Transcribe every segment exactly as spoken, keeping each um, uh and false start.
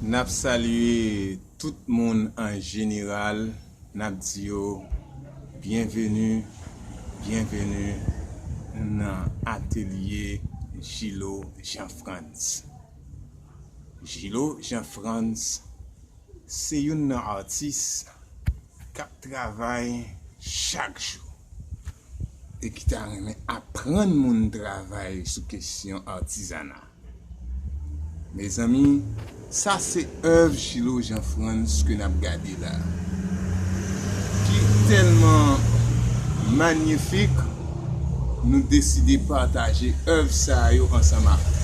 N ap salye tout moun an jeneral, n ap di yo byenveni, byenveni nan atelye Jilo Jean Frantz. Jilo Jean Frantz se youn nan atis k ap travay chak jou e ki ta renmen aprann moun travay sou kesyon atizana. Mezanmi, sa se èv Jilo Jean Frantz ke n ap gade la, ki tèlman manyifik, nou deside pataje èv sa yo ansanm ak ou.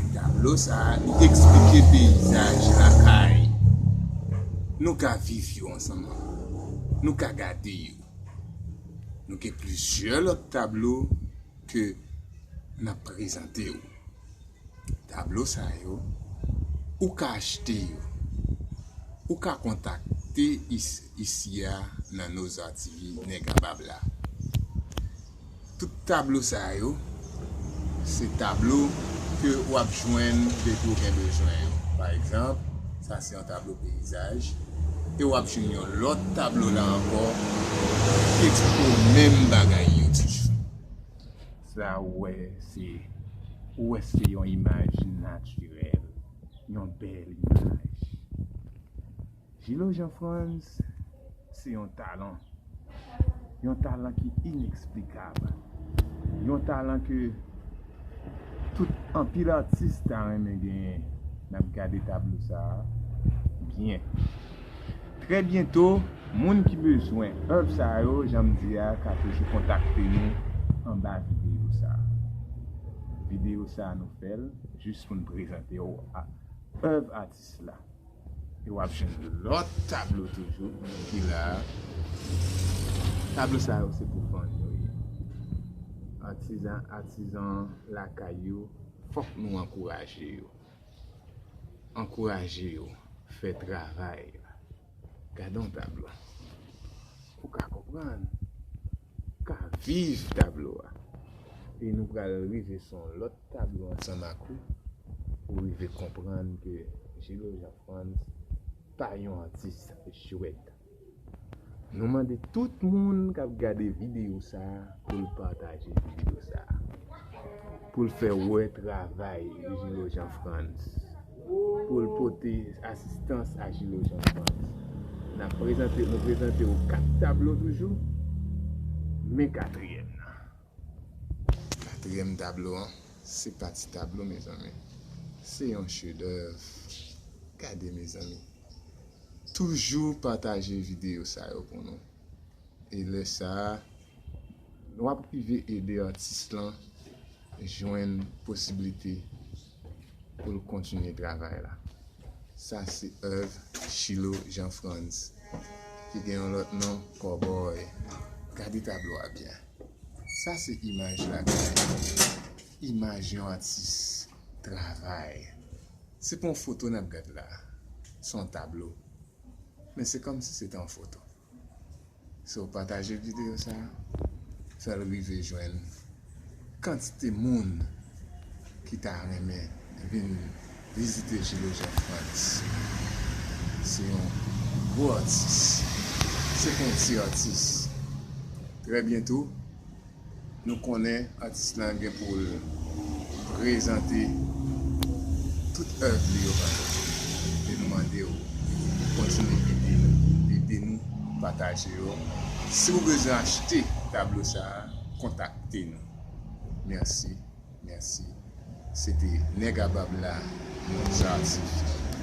E tablo sa a, li eksplike peyizaj lakay. Nou ka viv yo ansanm ak ou. Nou ka gade yo. Nou gen plizyè lòt tablo ke n ap prezante w. Tablo sa yo, ou ka achte yo. Ou ka kontakte is- isi a nan Nozativi Nèg a Bab la. Tout tablo sa yo, se tablo ke w ap jwenn depi w gen bezwen yo. Pa egzanp, sa se yon tablo peyizaj, e w ap jwenn yon lòt tablo la ankò ki eksplike w menm bagay yo toujou. Sa ou wè se, ou wè se yon imaj natirèl, yon bèl imaj. Jilo Jean Frantz se yon talan, yon talan ki ineksplikab, yon talan ke tout anpil atis ta renmen genyen. N ap gade tablo sa a byen. Trè byento, moun ki bezwen èv sa yo, jan m di a, ka toujou kontakte nou anba videyo sa a. Videyo sa a nou fè l jis pou n prezante w a- èv atis la. E w ap jwenn lòt tablo toujou ki la a. Tablo sa yo se pou fann yo ye. Atizan, atizan lakay yo, fòk nou ankouraje yo. Ankouraje yo fè travay la. Gade yon tablo. Ou ka konprann. Ou ka viv tablo a. E nou pral rive sou yon lòt tablo ansanm ak ou pou rive konprann ke Jilo Jean Frantz pa yon atis jwèt. Nou mande tout moun k ap gade videyo sa a pou l pataje videyo sa a, pou l fè wè travay Jilo Jean Frantz, pou l pote asistans a Jilo Jean Frantz. N ap prezante, nou prezante w kat tablo toujou, men katriyèm nan. Katriyèm tablo an, se pa ti tablo, mezanmi. Se yon chedèv. Gade, mezanmi. Toujou pataje videyo sa yo pou nou. E lè sa a, w ap rive ede atis lan jwenn posiblite pou l kontinye travay la. Sa se èv Jilo Jean Frantz, ki gen yon lòt non, Kòbòy. Gade tablo a byen. Sa se imaj lakay. Imaj yon atis travay. Se pa yon foto n ap gad la. Se yon tablo. Men se kòmsi se te yon foto. So, pataje videyo sa a, fè l rive jwenn kantite moun ki ta renmen vin vizite Jilo Jean Frantz. Se yon gwo atis. Se pa yon ti atis. Trè byento, nou konnen atis lan gen pou l prezante tout èv li yo ba nou. E nou mande w pou kontinye ede nou, ede nou pataje yo. Si w bezwen achte tablo sa a, kontakte nou. Mèsi, mèsi. Se te Nèg a Bab la, Nozativi.